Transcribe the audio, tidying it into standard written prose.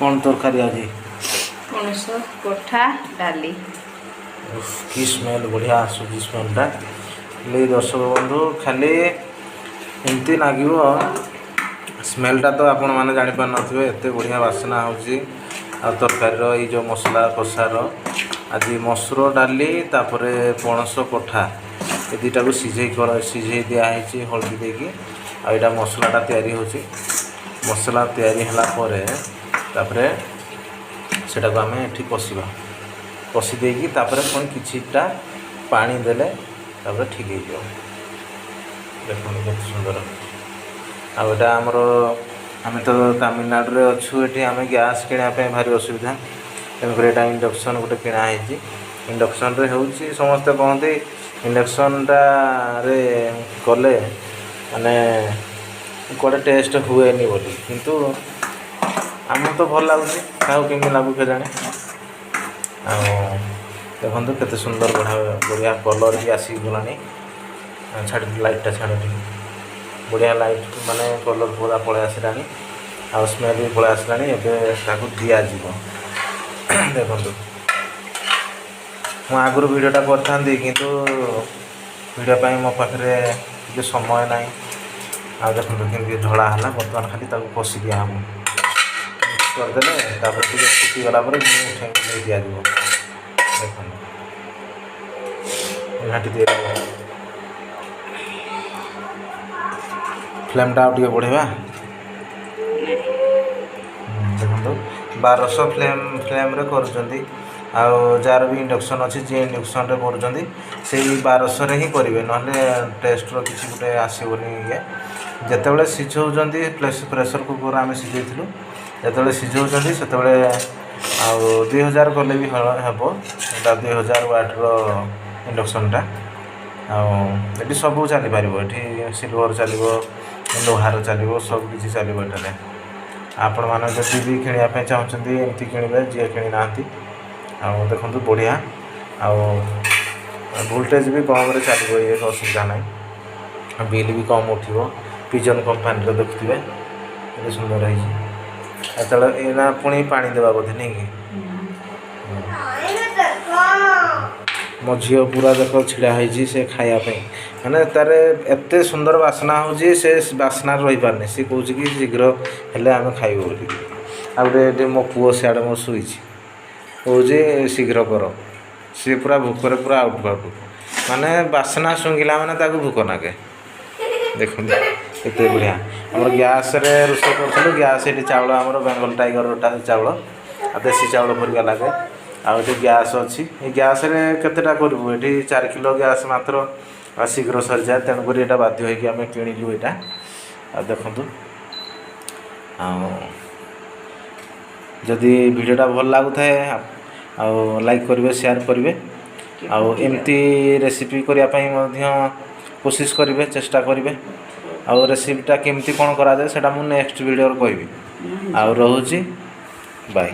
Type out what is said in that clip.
କ'ଣ ତରକାରୀ ଆଜି? ପଣସ କଠା ଡାଲି। ଉଫ୍, କି ସ୍ମେଲ୍, ବଢ଼ିଆ ଆସୁଛି ସ୍ମେଲ୍ଟା। ହେଲେ ଦର୍ଶକ ବନ୍ଧୁ, ଖାଲି ଏମିତି ଲାଗିବ ସ୍ମେଲ୍ଟା ତ ଆପଣମାନେ ଜାଣିପାରୁନଥିବେ, ଏତେ ବଢ଼ିଆ ବାସ୍ନା ହେଉଛି। ଆଉ ତରକାରୀର ଏଇ ଯେଉଁ ମସଲା କଷାର, ଆଜି ମସୁର ଡାଲି, ତାପରେ ପଣସ କଠା, ଏ ଦୁଇଟାକୁ ସିଝେଇ ଦିଆହେଇଛି ହଳଦୀ ଦେଇକି। ଆଉ ଏଇଟା ମସଲାଟା ତିଆରି ହେଉଛି। ମସଲା ତିଆରି ହେଲା ପରେ ତାପରେ ସେଟାକୁ ଆମେ ଏଠି କଷିବା। କଷି ଦେଇକି ତାପରେ ପୁଣି କିଛିଟା ପାଣି ଦେଲେ ତାପରେ ଠିକ୍ ହେଇଯିବ। ଦେଖନ୍ତୁ କେତେ ସୁନ୍ଦର। ଆଉ ଏଇଟା ଆମର, ଆମେ ତ ତାମିଲନାଡ଼ୁରେ ଅଛୁ, ଏଠି ଆମେ ଗ୍ୟାସ୍ କିଣିବା ପାଇଁ ଭାରି ଅସୁବିଧା। ତେଣୁକରି ଏଇଟା ଇଣ୍ଡକ୍ସନ୍ ଗୋଟେ କିଣା ହେଇଛି, ଇଣ୍ଡକ୍ସନ୍ରେ ହେଉଛି। ସମସ୍ତେ କହନ୍ତି ଇଣ୍ଡକ୍ସନ୍ଟାରେ କଲେ ମାନେ କୁଆଡ଼େ ଟେଷ୍ଟ ହୁଏନି ବୋଲି, କିନ୍ତୁ ଆମକୁ ତ ଭଲ ଲାଗୁଛି, କାହାକୁ କେମିତି ଲାଗୁ କେଜାଣି। ଆଉ ଦେଖନ୍ତୁ କେତେ ସୁନ୍ଦର, ବଢ଼ିଆ ବଢ଼ିଆ କଲର୍ ବି ଆସିଗଲାଣି। ଛାଡ଼ି, ଲାଇଟ୍ଟା ଛାଡ଼ ଟିକେ। ବଢ଼ିଆ ଲାଇଟ୍ ମାନେ କଲର୍ ପୁରା ପଳେଇ ଆସିଲାଣି ଆଉ ସ୍ମେଲ୍ ବି ପଳେଇ ଆସିଲାଣି। ଏବେ ତାକୁ ଦିଆଯିବ। ଦେଖନ୍ତୁ, ମୁଁ ଆଗରୁ ଭିଡ଼ିଓଟା କରିଥାନ୍ତି, କିନ୍ତୁ ଭିଡ଼ିଓ ପାଇଁ ମୋ ପାଖରେ ଟିକେ ସମୟ ନାହିଁ। ଆଉ ଦେଖନ୍ତୁ କେମିତି ଢଳା ହେଲା। ବର୍ତ୍ତମାନ ଖାଲି ତାକୁ କଷି ଦିଆହେବ, ମିକ୍ସ କରିଦେଲେ ତାପରେ ଟିକେ ଫୁଟିଗଲା ପରେ ମୁଁ ଉଠେଇ ନେଇ ଦିଆଯିବ। ଦେଖନ୍ତୁ, ଘାଣ୍ଟି ଦିଆଯିବ। ଫ୍ଲେମ୍ଟା ଆଉ ଟିକେ ବଢ଼େଇବା। ଦେଖନ୍ତୁ, 1200 ଫ୍ଲେମ୍ରେ କରୁଛନ୍ତି। ଆଉ ଯାହାର ବି ଇଣ୍ଡକ୍ସନ୍ ଅଛି, ଯିଏ ଇଣ୍ଡକ୍ସନ୍ରେ କରୁଛନ୍ତି, ସେଇ 1200ରେ ହିଁ କରିବେ, ନହେଲେ ଟେଷ୍ଟର କିଛି ଗୋଟେ ଆସିବନି ଇଏ। ଯେତେବେଳେ ସିଝାଉଛନ୍ତି, ପ୍ରେସର୍ କୁକର୍ ଆମେ ସିଝେଇଥିଲୁ, ଯେତେବେଳେ ସିଝାଉଛନ୍ତି ସେତେବେଳେ ଆଉ 2000 କଲେ ବି ହେବ। ଏଇଟା 2000 ୱାଟ୍ର ଇଣ୍ଡକ୍ସନ୍ଟା। ଆଉ ଏଠି ସବୁ ଚାଲିପାରିବ। ଏଠି ସିଲଭର ଚାଲିବ, ଲୁହାର ଚାଲିବ, ସବୁ କିଛି ଚାଲିବ ଏଠାରେ। ଆପଣମାନେ ଯଦି ବି କିଣିବା ପାଇଁ ଚାହୁଁଛନ୍ତି, ଏମିତି କିଣିବେ, ଯିଏ କିଣି ନାହାନ୍ତି। ଆଉ ଦେଖନ୍ତୁ, ବଢ଼ିଆ। ଆଉ ଭୋଲ୍ଟେଜ୍ ବି କମ୍ରେ ଚାଲିବ, ଇଏ ଅସୁବିଧା ନାହିଁ। ବିଲ୍ ବି କମ୍ ଉଠିବ। ପିଜନ୍ କମ୍ପାନୀର ଦେଖୁଥିବେ, କେତେ ସୁନ୍ଦର ହେଇଛି। ଯେତେବେଳେ ଏଇନା ପୁଣି ପାଣି ଦେବା ବୋଧେ, ନାଇଁ କି? ମୋ ଝିଅ ପୁରା ଦେଖ ଛିଡ଼ା ହେଇଛି ସେ ଖାଇବା ପାଇଁ। ମାନେ ତାର ଏତେ ସୁନ୍ଦର ବାସ୍ନା ହେଉଛି, ସେ ବାସ୍ନାରେ ରହିପାରୁନି। ସେ କହୁଛି କି ଶୀଘ୍ର ହେଲେ ଆମେ ଖାଇବୁ ବୋଲି। ଆଉ ଗୋଟେ ଏଠି ମୋ ପୁଅ ସିଆଡ଼େ ମୋ ଶୋଇଛି, କହୁଛି ଶୀଘ୍ର କର। ସିଏ ପୁରା ଭୋକରେ ପୁରା ଆଉଟ୍ ପାଉଟ୍, ମାନେ ବାସ୍ନା ଶୁଙ୍ଘିଲା ମାନେ ତାକୁ ଭୋକ ନାଗେ। ଦେଖନ୍ତୁ କେତେ ବଢ଼ିଆ। ଆମର ଗ୍ୟାସ୍ରେ ରୋଷେଇ କରୁଥିଲୁ। ଗ୍ୟାସ୍ ଏଠି ଚାଉଳ ଆମର ବେଙ୍ଗଲ ଟାଇଗର ଚାଉଳ ଆଉ ଦେଶୀ ଚାଉଳ ପରିକା ଲାଗେ। ଆଉ ଏଠି ଗ୍ୟାସ୍ ଅଛି। ଏ ଗ୍ୟାସ୍ରେ କେତେଟା କରିବୁ? ଏଠି 4 କିଲୋ ଗ୍ୟାସ୍ ମାତ୍ର, ଆଉ ଶୀଘ୍ର ସରିଯାଏ। ତେଣୁକରି ଏଇଟା ବାଧ୍ୟ ହେଇକି ଆମେ କିଣିଲୁ ଏଇଟା। ଆଉ ଦେଖନ୍ତୁ, ଆଉ ଯଦି ଭିଡ଼ିଓଟା ଭଲ ଲାଗୁଥାଏ, ଆଉ ଲାଇକ୍ କରିବେ, ସେୟାର କରିବେ, ଆଉ ଏମିତି ରେସିପି କରିବା ପାଇଁ ମଧ୍ୟ କୋସିସ କରିବେ, ଚେଷ୍ଟା କରିବେ। ଆଉ ରେସିପିଟା କେମିତି କ'ଣ କରାଯାଏ, ସେଇଟା ମୁଁ ନେକ୍ସଟ ଭିଡ଼ିଓରେ କହିବି। ଆଉ ରହୁଛି, ବାଏ।